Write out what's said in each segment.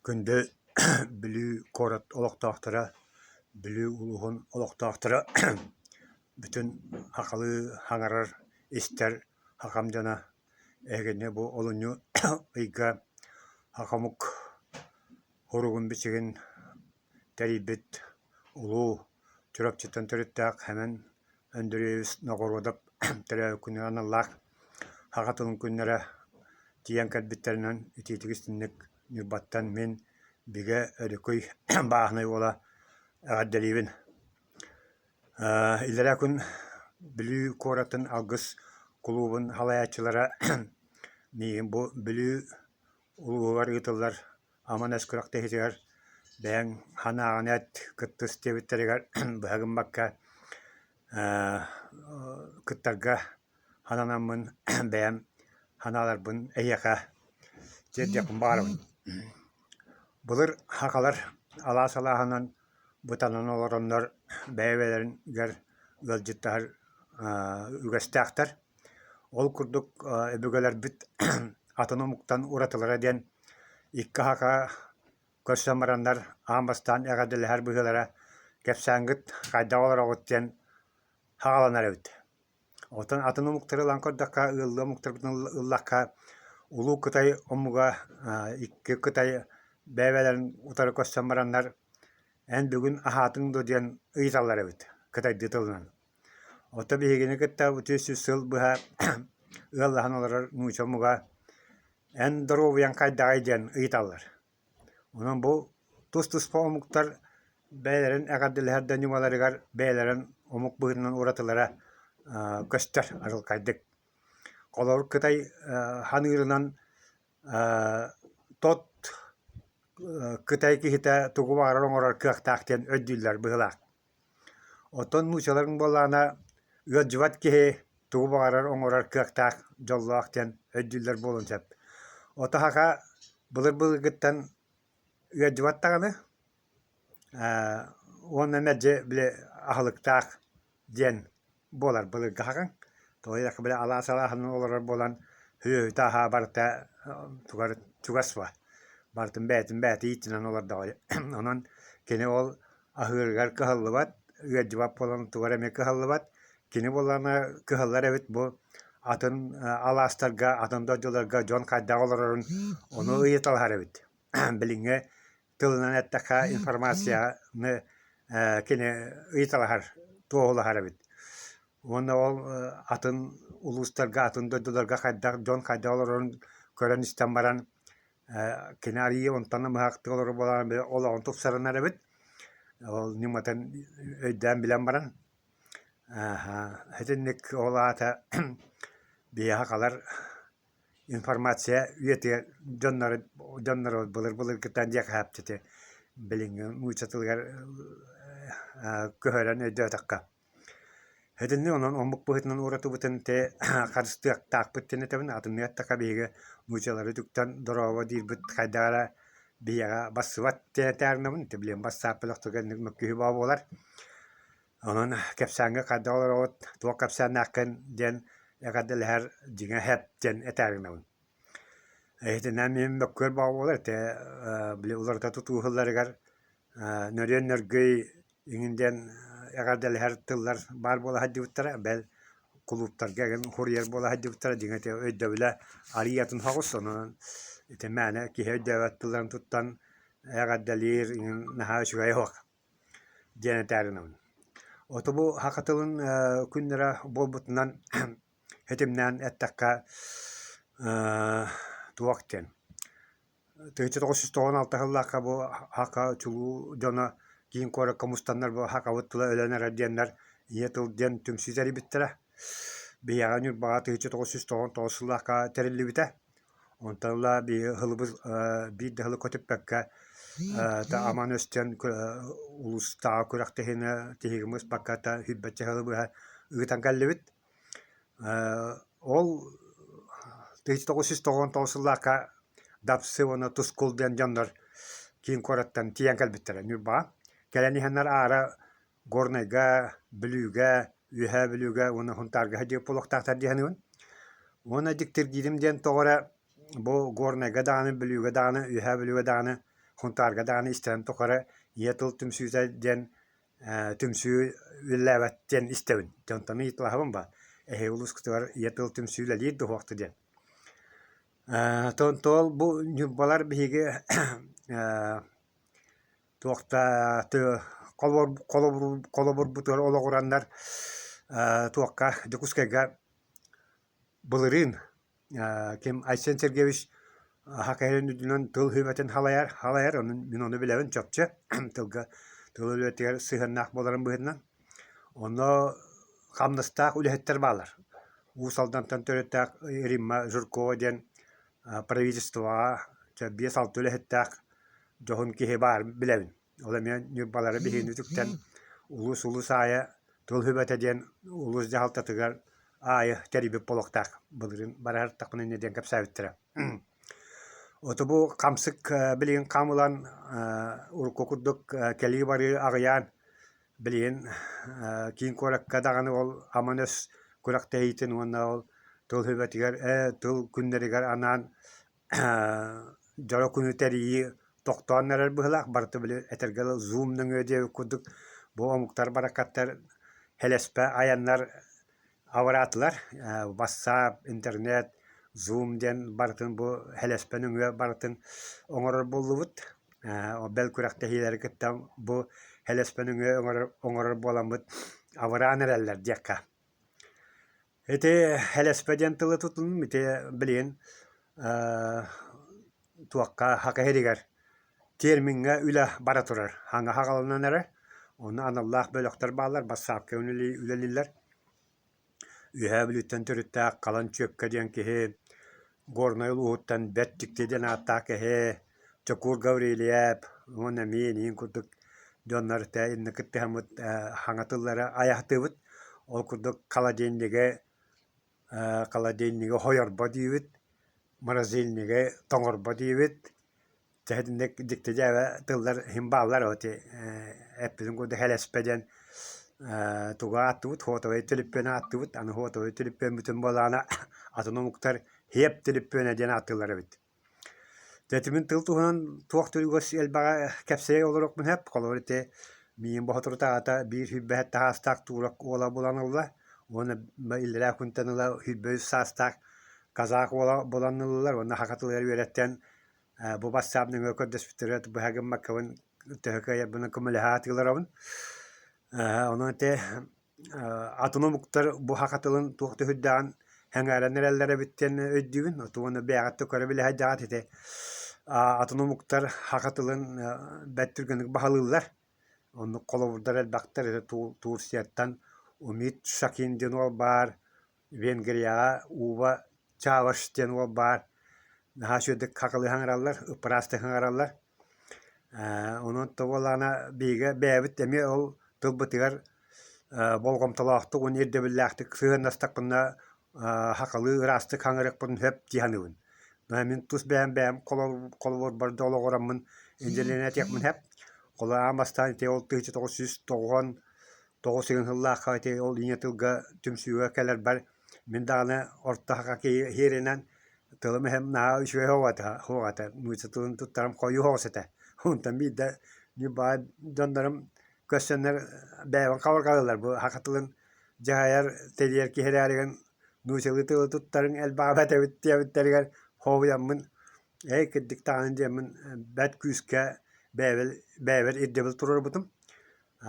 Күндү Бүлүү куорат олохтоохторо, Бүлүү улууһун олохтоохторо бүтүн сахалыы саҥарар, истэр сахам дьоно эһигини бу олунньу ыйга саха омук уругун-бичигин тэрийбит улуу Чурапчыттан төрүттээх Сэмэн Өндөрүөбүс Ноҕоруодап төрөөбүт күнүгэр аналлаах Саха тылын күннэрэ тиийэн кэлбиттэринэн итиитик истиҥник Ньурбаттан мин Бигэ Өрүкүй бааһынай уола эҕэрдэлиибин. Иллэрээ күн Бүлүү куоратын Алгыс кулуубун салайааччылара миигин бу Бүлүү улууһугар ыытыллар Аман өс күрэхтэһиитигэр бэйэҥ санааҕын эт, кыттыс диэбиттэригэр быһа гыммакка кыттарга сананаммын бэйэм санааларбын эһиэхэ тиэрдиэхпин баҕарабын. Былыр сахалар алаас алааһынан бытанан олороннор бэйэ-бэйэлэригэр ыалдьыттаһар үгэстээхтэр. Ол курдук өбүгэлэрбит атын омуктан уратылара диэн икки аһака көрсөн бараннар аан бастаан эҕэрдэлэһэр быһыылара кэпсээҥҥит хайдах олороҕут диэн саҕаланар эбит. Оттон атын омуктары ылан көрдөххө, ыаллыы омуктарбытын ыллахха, Улуу Кытай омуга икки Кытай бэйэ-бэйэлэрин утары көрсөн бараннар эн бүгүн аһаатыҥ дуо диэн ыйыталлар эбит кытайдыы тылынан. Оттон биһигини кытта үтүө сүүс сыл быһа ыаллаһан олорор нуучча омуга эн доруобуйаҥ хайдаҕый диэн ыйыталлар. Онон бу тус-туспа омуктар бэйэлэрин эҕэрдэлэһэр да ньымаларыгар бэйэлэрин омук быһыытынан уратылара көстөр арылхайдык. Холобур, Кытай ханыырынан тот Кытай киһитэ тугу баҕарар оҥорор кыахтаах диэн өйдүүллэр быһыылаах. Оттон нууччаларыҥ буоллаҕына ыалдьыбат киһи тугу баҕарар оҥорор кыахтаах, дьоллоох диэн өйдүүллэр буолуон сөп. Ото саха былыр-былыргыттан ыалдьыбат даҕаны уонна мэлдьи били аһылыктаах диэн буолар былыргы саҕаҥ. Тоҕо диэтэххэ били алаас алааһынан олорор буолан сүөһүтэ аһа барыта тугар чугас буо. Барытын бэйэтин бэйэтэ ииттинэн олордоҕо. Онон кини ол аһыырыгар кыһаллыбат, ыалдьыбат буолан тугар эмиэ кыһаллыбат. Кини буоллаҕына кыһаллар эбит бу атын алаастарга, атын дойдуларга дьон хайдах олорорун ону ыйыталаһар эбит. Билиҥҥи тылынан эттэххэ информацияны кини ыйыталаһар, туоһулаһар эбит. Уонна ол атын улуустарга, атын дойдуларга хайдах дьон хайдах олорорун көрөн-истэн баран кини арыйыы онтон намыһахтык олорор буолан олоҕун тупсарынар эбит. Ол ньыматын өйдөөн билэн баран итинник ол аата биһиэхэ сахалар информация үйэтигэр дьоннору дьоннору былыр-былыргыттан диэххэ сөп билиҥҥи нуучча тылыгар көһөрөн өйдөөтөххө. Итинник онон омук быһыытынан уратыбытын ити харыстыахтаахпыт диэн этэбин, атыннык эттэххэ биһиги нууччалары үтүктэн дорообо диирбит хайдах эрэ биһиэхэ барсыбат диэн этээри ити билигин бассаап бөлөхтөргө инник мөккүһүү бөҕө буолар. Онон кэпсээҥҥэ хайдах олороҕут, туох кэпсээннээххин диэн эҕэрдэлэһэр дьиҥэ сөп диэн этээри гынабын. Итинэн мин мөккүөр бөҕө буолар ити били уларыта тутуу ыһылларыгар нөрүөн нөргүй иҥин диэн эҕэрдэлэһэр тыллар баар буола сылдьыбыттара, бэл кулууптарга эҥин суруйар буола сылдьыбыттара дьиҥэ ити өйдөбүлэ арыый атын соҕус, онон ити мээнэ киһи өйдөөбөт тылларын туттан эҕэрдэлиир иҥин наһаа үчүгэй суох диэн этээри гынабын. Ото бу саха тылын күннэрэ буолбутунан ситимнээн эттэххэ туох диэн 1996 сыллаахха бу Саха чулуу дьоно киин куоракка мустаннар бу сахабыт тыла өлөн эрэр диэннэр ийэ тыл диэн түмсүү тэрийбиттэрэ. Биһиэхэ Ньурбаҕа 1999 сыллаахха тэриллибитэ. Онтон ыла биһиги ыһылыбыт биир да ыһылы көтүппэккэ аман өстөн улуустааҕы күрэхтэһиини тиһигин быспакка сүүрбэччэ сылы быһа ыытан кэллибит. Ол 1999 сыллаахха Дапсы уонна Тускул диэн дьоннор киин куораттан тиийэн кэлбиттэрэ Ньурбаҕа. Кэлэн иһэннэр аара Горнайга, Бүлүүгэ, Үөһээ Бүлүүгэ уонна Сунтаарга сылдьыбыт буолуохтаахтар дии саныыбын. Уонна дьиктиргиирим диэн тоҕо эрэ бу Горнайга даҕаны, Бүлүүгэ даҕаны, Үөһээ Бүлүүгэ даҕаны Хунтаарга даҕаны истэрим тухары ийэ тыл түмсүүтэ диэн түмсүү үлэлээбэт диэн истэбин. Дьонтон ыйыталаһабын ба, эһиги улуускутугар ийэ тыл түмсүү үлэлиир дуо суох диэн. Тол бу ньурбалар биһиги туохта холобурбутугар олоҕураннар туохха Дьокуускайга былырыын ким Айсен Сергеевич Хакаһын үрдүнэн тыл сүбэтин халайар, халайар, ону мин ону билэбин чопчу тылга тыл үлэтигэр сыһыаннаах буоларын быһыытынан. Онно хамнастаах үлэһиттэр бааллар. Уус Алдантан төрүттээх Римма Жиркова диэн правительствоҕа 5-6 үлэһиттээх дьоһун киһи баар билэбин. Ол эмиэ ньурбалары биһигини үтүктэн улуус-улуус аайы тыл сүбэтэ диэн улуус дьаһалтатыгар аайы тэрийбит буолуохтаах. Былырыын бараһартахпына инньэ диэн кэпсээбиттэрэ. Оту бу хамсык билигин хам ылан урукку курдук кэлии-барыы аҕыйаан билигин киин куоракка даҕаны ол аман өс күрэхтэһиитин уонна ол тыл сүбэтигэр тыл күннэригэр анаан дьоро күнү тэрийии тохтоон эрэр быһыылаах, барыта били этэргэ дылы зум нөҥүө диэбит курдук бу омуктар баракаттар хэлэспэ айаннар абыраатылар. Ватсап, интернет, зум диэн барытын бу хэлэспэ нөҥүө барытын оҥорор буоллубут. Бэл күрэхтэһиилэри кытта бу хэлэспэ нөҥүө оҥорор буоламмыт абыраан эрэллэр диэххэ. Ити хэлэспэ диэн тылы тутуннум, ити билигин туохха саха сиригэр термиҥҥэ үлэ бара турар, хаҥа хаҕаланан эрэр, онно аналлаах бөлөхтөр бааллар, бассаапка үлэлииллэр. Үөһээ Бүлүүттэн төрүттээх Халан Чүөккэ диэн киһи Горнай улууһуттан Бэрт Дьикти диэн ааттаах киһи, Чокуур Гаврильев уонна эмиэ эниин курдук дьоннор тэ иннэ кыттыһаммыт хаҥа тыллары айахтыыбыт. Ол курдук холодильнигы холодильнигы хойорбо диибит, морозильнигы тоҥорбо диибит. Дьэ итинник дьикти дьээбэ тыллар иһин бааллар ити эппитин курдук хэлэспэ диэн тугу ааттыыбыт, хотовай түлүппүөнү ааттыыбыт. Аны хотовай түлүппүөммүтүн буоллаҕына атын омуктар хиэп түлүппүөнэ диэн ааттыыллар эбит. Дьэ ити мин тыл туһунан туох түгүс элбэҕи кэпсэйэ олоруохпун сөп. Холобур ити миигин боһоторутааҕыта биир сүүрбэһэт таһаастаах туурак уола булан ылла уонна иллэрээ күнтэн ыла 23 саастаах казах уола булан ыллылар уонна саха тылыгар үөрэттэн бу бассаап нөҥүө көрдөспүттэрэ быһа гыммаккабын төһө кыайарбынан көмөлөһө сатыыларабын. Онон ити атын омуктар бу саха тылын туох да сүрдээҕин сэҥээрэн эрэллэр эбит диэн өйдүүбүн. Уонна бэйэҕит да көрө билэ сылдьаҕыт ити атын омуктар саха тылын бэрт түргэнник баһылыыллар. Оннук холобурдар элбэхтэр. Турцияттан Умит Шакин диэн уол баар, Венгрияҕа Ува Чаваш диэн уол баар. Наһаа үчүгэйдик хакылыы саҥараллар, ыппыраастык саҥараллар. Онон буоллаҕына биһиги бэйэбит эмиэ ол тылбытыгар болҕомтолоохтук уонна ирдэбиллээхтик сыһыаннастахпына сахалыы ыраастык саҥарыахпын сөп дии саныыбын. Мин тус бэйэм бэйэм холобурбар да олоҕураммын инженеринэн этиэхпин сөп. Холобур аан бастаан ити ол 1999 ыгын сыллаахха ити ол ийэ тылга түмсүүгэ кэлэрбэр мин даҕаны орто саха киһи иһэринэн тылым иһин наһаа үчүгэй суох этэ, нуучча тылын туттарым хойуу соҕус этэ. Онтон биирдэ ньурбаҕа дьоннорум көрсөннөр бэйэбин хабырҕалыыллар бу саха тылын дьаһайар, тэрийэр киһи эрээригин нууччалыы тылы туттарыҥ элбэҕи этэбит диэбиттэригэр хоһуйаммын ээ кырдьык даҕаны диэммин бэрт күүскэ бэйэбэр бэйэбэр ирдэбил туруорбутум.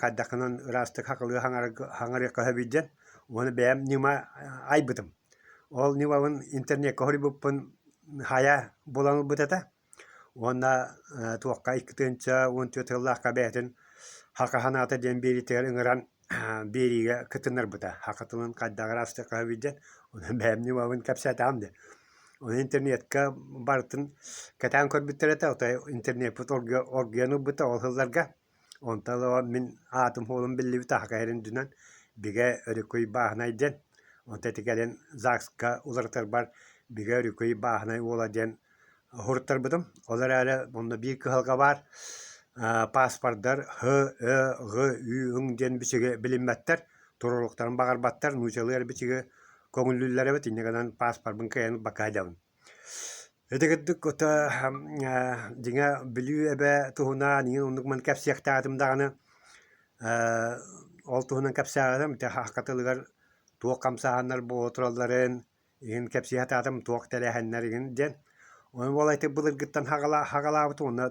Хайдаххынан ыраастык хакылыы хаҥарыахха сөбүй диэн уонна бэйэм ньыма айбытым. Ол ньымабын интернеккэ хоруйбуппун хайа булан ылбыт этэ. Уонна туохха 2014 сыллаахха бэйэтин Саха санаата диэн биэриитигэр ыҥыран биэриигэ кытыннарбыта. Саха тылын хайдах ыраастыахха сөбүй диэн. Онон бэйэм ньымабын кэпсээтэҕим дии. Ону интернеккэ барытын кэтээн көрбүттэр этэ. Отой интернеппит оргуйан ылбыта ол сылларга. Онтон ыла мин аатым-суолум биллибит аһаҕа эрин Бигэ Өрүкүй Бааһынай диэн. Онтон ити кэлин ЗАГС-ка уларытарбар Бигэ Өрүкүй Бааһынай уола диэн уһуруттарбытым. Ол эрээри онно биир кыһалҕа баар, пааспардар Һ, Ө, Ҕ, Ү, Ҥ диэн бичиги билиммэттэр, туруоруохтарын баҕарбаттар, нууччалыы эрэ бичиги көҥүллүүллэр эбит, инньэ гынан пааспарбын кыайан ылбакка сылдьабын. Ити курдук ото дьиҥэ Бүлүү эбэ туһунан иҥин оннук маны кэпсиэхтээҕим даҕаны ол туһунан кэпсээҕим ити хахха тылыгар туох хамсааһыннар буола туралларын иҥин кэпсии сатаатым туох тэрээһиннэр иҥин диэн. Ону буола ити былыргыттан хаҕалаабытым уонна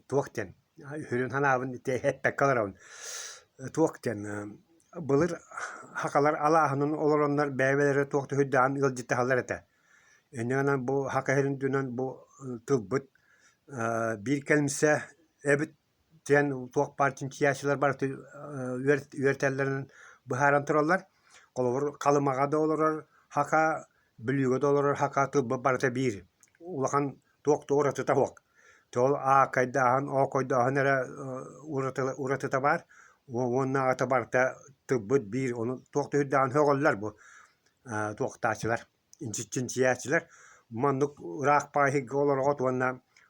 туох диэн сүрүн санаабын ити эппэккэ олоробун. Туох диэн былыр сахалар алааһынан олороннор бэйэ-бэйэлэрэ туох да сүрдээҕин ыалдьыттаһаллар этэ. Инньэ гынан бу саха сирин үрдүнэн бу тылбыт биир кэлимсэ эбит диэн туох баар чинчийээччилэр барыта үөрэтэллэрин быһааран тураллар. Холобур, Халымаҕа да олорор саха, Бүлүүгэ да олорор саха тылбыт барыта биир. Улахан туох да уратыта суох. Ол аакайдааһын, оокойдооһун эрэ уратыта баар. Уонна аҕата барыта тылбыт биир, ону туох да сүрдээҕин сөҕөллөр бу туохтааччылар чинчийээччилэр маннык ыраах баайга олороҕут уонна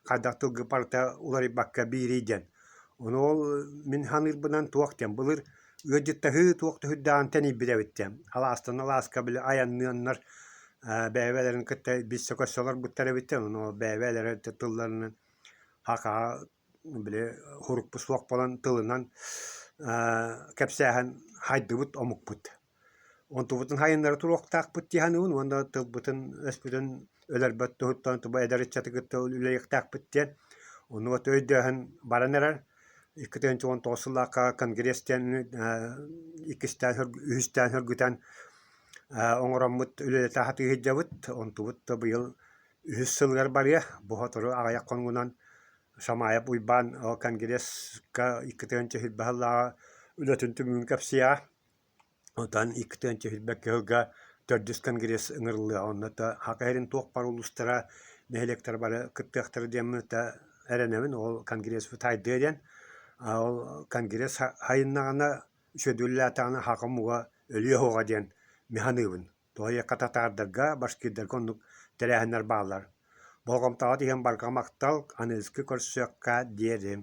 хайдах тылга барыта уларыйбакка биирий диэн. Ону ол мин саныырбынан туох диэн былыр ыалдьыттаһыы туох да сүрдээҕин тэнийбит эбит диэн. Алаастан алааска били айанныаннар бэйэ-бэйэлэрин кытта билсэ-көрсө олорбуттар эбит диэн. Ону бэйэ-бэйэлэрэ тылларынан хакаҕа били сурукпут суох буолан тылынан кэпсээһин хайдыбыт омукпут. Онтубутун хайыннара туруохтаахпыт дии саныыбын уонна тылбытын-өспүтүн өлөрбөт туһуттан туба эдэр ыччаты кытта үлэлиэхтээхпит диэн. Ону вот өйдөөһүн баран эрэр. 2019 сыллаахха конгресс диэн иккистээн үһүстээн сөргүтэн оҥороммут үлэлэтэ сатыы сылдьабыт. Онтубут да быйыл үһүс сылыгар барыа. Бу сотору аҕыйах хонугунан Шамаев Уйбаан конгресска 2020 сыллааҕы үлэтин түмүгүн кэпсиэҕэ. Онтон 2021 сылга төрдүс конгресс ыҥырыллыа. Онно Саха сирин туох баар улуустара, нэһилиэктэрэ бары кыттыахтара диэммин эрэнэбин. Ол конгресспыт хайдыа диэн. Ол конгресс хайыннаҕына, үчүгэйдик саха омуга өлүө суоҕа диэн мин саныыбын. Тоҕо диэххэ татаардарга, башкирдарга оннук тэрээһиннэр бааллар. Болҕомтоҕо тиийэн барҕа махтал, аныгыскы көрсүөххэ диэри.